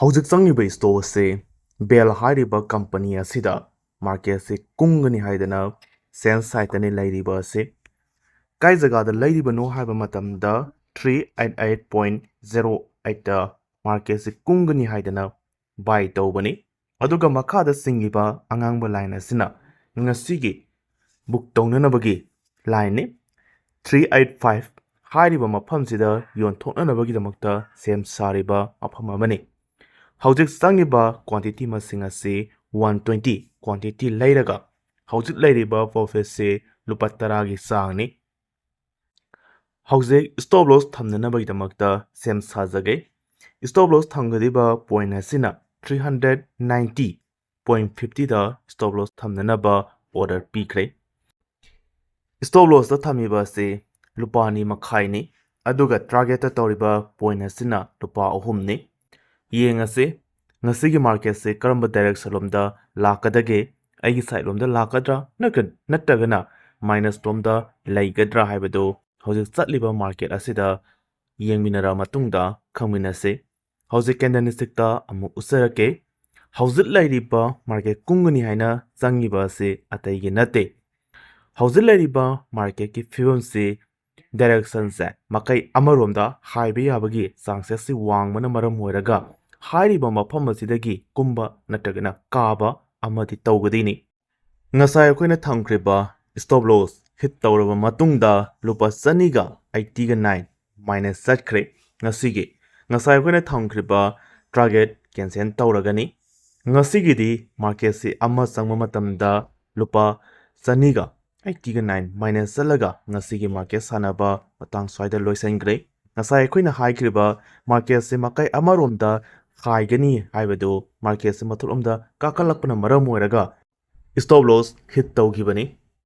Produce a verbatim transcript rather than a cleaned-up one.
ꯍꯧꯖꯤꯛ ꯆꯪꯉꯤꯕ ꯏꯁꯇꯣꯛ ꯑꯁꯤ ꯕꯦꯜ ꯍꯥꯏꯔꯤꯕ ꯀꯝꯄꯅꯤ ꯑꯁꯤꯗ ꯃꯥꯔꯀꯦꯠꯁꯤ ꯀꯨꯝꯒꯅꯤ ꯍꯥꯏꯗꯅ ꯁꯦꯟꯁ ꯁꯥꯏꯠꯇꯅꯤ ꯂꯩꯔꯤꯕ ꯑꯁꯤ꯫ ꯀꯥꯏ ꯖꯒꯥꯗ ꯂꯩꯔꯤꯕꯅꯣ ꯍꯥꯏꯕ ꯃꯇꯝꯗ, three eight eight point zero eight ꯇ ꯃꯥꯔꯀꯦꯠꯁꯤ ꯀꯨꯝꯒꯅꯤ ꯍꯥꯏꯗꯅ ꯕꯥꯏ ꯇꯧꯕꯅꯤ꯫ ꯑꯗꯨꯒ ꯃꯈꯥꯗ ꯆꯤꯡꯉꯤꯕ ꯑꯉꯥꯡꯕ ꯂꯥꯏꯟ ꯑꯁꯤꯅ ꯉꯁꯤꯒꯤ ꯕꯨꯛ ꯇꯧꯅꯅꯕꯒꯤ ꯂꯥꯏꯟꯅꯤ꯫ Three eight five ꯍꯥꯏꯔꯤꯕ ꯃꯐꯝꯁꯤꯗ ꯌꯣꯟꯊꯣꯛꯅꯅꯕꯒꯤꯗꯃꯛꯇ ꯁꯦꯝ ꯁꯥꯔꯤꯕ ꯃꯐꯝ ꯑꯃꯅꯤ꯫ ꯍꯧꯖꯤꯛ ꯆꯪꯉꯤꯕ ꯀ꯭ꯋꯥꯟꯇꯤꯇꯤ ꯃꯁꯤꯡ ꯑꯁꯤ one twenty ꯀ꯭ꯋꯥꯟꯇꯤꯇꯤ ꯂꯩꯔꯒ ꯍꯧꯖꯤꯛ ꯂꯩꯔꯤꯕ ꯄ꯭ꯔꯣꯐꯤꯠꯁꯤ ꯂꯨꯄꯥ ꯇꯔꯥꯒꯤ ꯆꯥꯡꯅꯤ꯫ ꯍꯧꯖꯤꯛ ꯁ꯭ꯇꯣꯞ ꯂꯣꯁ ꯊꯝꯅꯅꯕꯒꯤꯗꯃꯛꯇ ꯁꯦꯝ ꯁꯥꯖꯒꯦ꯫ ꯁ꯭ꯇꯣꯞ ꯂꯣꯁ ꯊꯝꯒꯗꯧꯔꯤꯕ ꯄꯣꯏꯟꯠ ꯑꯁꯤꯅ three hundred ninety point fifty ꯗ ꯁ꯭ꯇꯣꯞ ꯂꯣꯁ ꯊꯝꯅꯅꯕ ꯑꯣꯔꯗꯔ ꯄꯤꯈ꯭ꯔꯦ꯫ ꯁ꯭ꯇꯣꯞ ꯂꯣꯁꯇ ꯊꯝꯃꯤꯕ ꯑꯁꯤ ꯂꯨꯄꯥ ꯑꯅꯤ ꯃꯈꯥꯏꯅꯤ, ꯑꯗꯨꯒ ꯇꯥꯔꯒꯦꯠꯇ ꯇꯧꯔꯤꯕ ꯄꯣꯏꯟꯠ ꯑꯁꯤꯅ ꯂꯨꯄꯥ ꯑꯍꯨꯝꯅꯤ꯫ ꯌꯦꯡꯉꯁꯤ, ꯉꯁꯤꯒꯤ ꯃꯥꯔꯀꯦꯠꯁꯦ ꯀꯔꯝꯕ ꯗꯥꯏꯔꯦꯛꯁꯟ ꯂꯣꯝꯗ ꯂꯥꯛꯀꯗꯒꯦ? ꯑꯩꯒꯤ ꯁꯥꯏꯠ ꯂꯣꯝꯗ ꯂꯥꯛꯀꯗ꯭ꯔꯥ, ꯅꯠꯇ꯭ꯔ-, ꯅꯠꯇ꯭ꯔꯒꯅ ꯃꯥꯏꯅꯁ ꯂꯣꯝꯗ ꯂꯩꯒꯗ꯭ꯔꯥ ꯍꯥꯏꯕꯗꯨ ꯍꯧꯖꯤꯛ ꯆꯠꯂꯤꯕ ꯃꯥꯔꯀꯦꯠ ꯑꯁꯤꯗ ꯌꯦꯡꯃꯤꯟꯅꯔ ꯃꯇꯨꯡꯗ ꯈꯪꯃꯤꯟꯅꯁꯤ꯫ ꯍꯧꯖꯤꯛ ꯀꯦꯟꯗꯜꯁ꯭ꯇꯤꯛꯇ ꯑꯃꯨꯛ ꯎꯠꯆꯔꯛꯀꯦ꯫ ꯍꯧꯖꯤꯛ ꯂꯩꯔꯤꯕ ꯃꯥꯔꯀꯦꯠ ꯀꯨꯝꯒꯅꯤ ꯍꯥꯏꯅ ꯆꯪꯉꯤꯕ ꯑꯁꯤ ꯑꯇꯩꯒꯤ ꯅꯠꯇꯦ꯫ ꯍꯧꯖꯤꯛ ꯂꯩꯔꯤꯕ ꯃꯥꯔꯀꯦꯠꯀꯤ ꯐꯤꯕꯝꯁꯤ, ꯗꯥꯏꯔꯦꯛꯁꯟꯁꯦ ꯃꯥꯏꯀꯩ ꯑꯃꯔꯣꯝꯗ ꯍꯥꯏꯕ ꯌꯥꯕꯒꯤ ꯆꯥꯡꯁꯦ ꯑꯁꯤ ꯋꯥꯡꯕꯅ ꯃꯔꯝ ꯑꯣꯏꯔꯒ ꯍꯥꯏꯔꯤꯕ ꯃꯐꯝ ꯑꯁꯤꯗꯒꯤ ꯀꯨꯝꯕ ꯅꯠꯇ꯭ꯔꯒꯅ ꯀꯥꯕ ꯑꯃꯗꯤ ꯇꯧꯒꯗꯣꯏꯅꯤ꯫ ꯉꯁꯥꯏ ꯑꯩꯈꯣꯏꯅ ꯊꯝꯈ꯭ꯔꯤꯕ ꯁ꯭ꯇꯣꯞ ꯂꯣꯁ ꯍꯤꯠ ꯇꯧꯔꯕ ꯃꯇꯨꯡꯗ ꯂꯨꯄꯥ ꯆꯅꯤꯒ ꯑꯩꯠꯇꯤꯒ ꯅꯥꯏꯟ ꯃꯥꯏꯅꯁ ꯆꯠꯈ꯭ꯔꯦ ꯉꯁꯤꯒꯤ꯫ ꯉꯁꯥꯏ ꯑꯩꯈꯣꯏꯅ ꯊꯝꯈ꯭ꯔꯤꯕ ꯇꯥꯔꯒꯦꯠ ꯀꯦꯟꯁꯦꯜ ꯇꯧꯔꯒꯅꯤ꯫ ꯉꯁꯤꯒꯤꯗꯤ ꯃꯥꯔꯀꯦꯠꯁꯤ ꯑꯃ ꯆꯪꯕ ꯃꯇꯝꯗ ꯂꯨꯄꯥ ꯆꯅꯤꯒ ꯑꯩꯠꯇꯤꯒ ꯅꯥꯏꯟ ꯃꯥꯏꯅꯁ ꯆꯠꯂꯒ ꯉꯁꯤꯒꯤ ꯃꯥꯔꯀꯦꯠ ꯁꯥꯟꯅꯕ ꯃꯇꯥꯡ ꯁ꯭ꯋꯥꯏꯗ ꯂꯣꯏꯁꯤꯟꯈ꯭ꯔꯦ꯫ ꯉꯁꯥꯏ ꯑꯩꯈꯣꯏꯅ ꯍꯥꯏꯈ꯭ꯔꯤꯕ ꯃꯥꯔꯀꯦꯠꯁꯤ ꯃꯥꯏꯀꯩ ꯑꯃꯔꯣꯝꯗ ꯍꯥꯏꯒꯅꯤ ꯍꯥꯏꯕꯗꯨ ꯃꯥꯔꯀꯦꯠꯁꯤ ꯃꯊꯛꯂꯣꯝꯗ ꯀꯥꯈꯠꯂꯛꯄꯅ ꯃꯔꯝ ꯑꯣꯏꯔꯒ ꯁ꯭ꯇꯣꯞ ꯂꯣꯁ ꯍꯤꯠ ꯇꯧꯈꯤꯕꯅꯤ꯫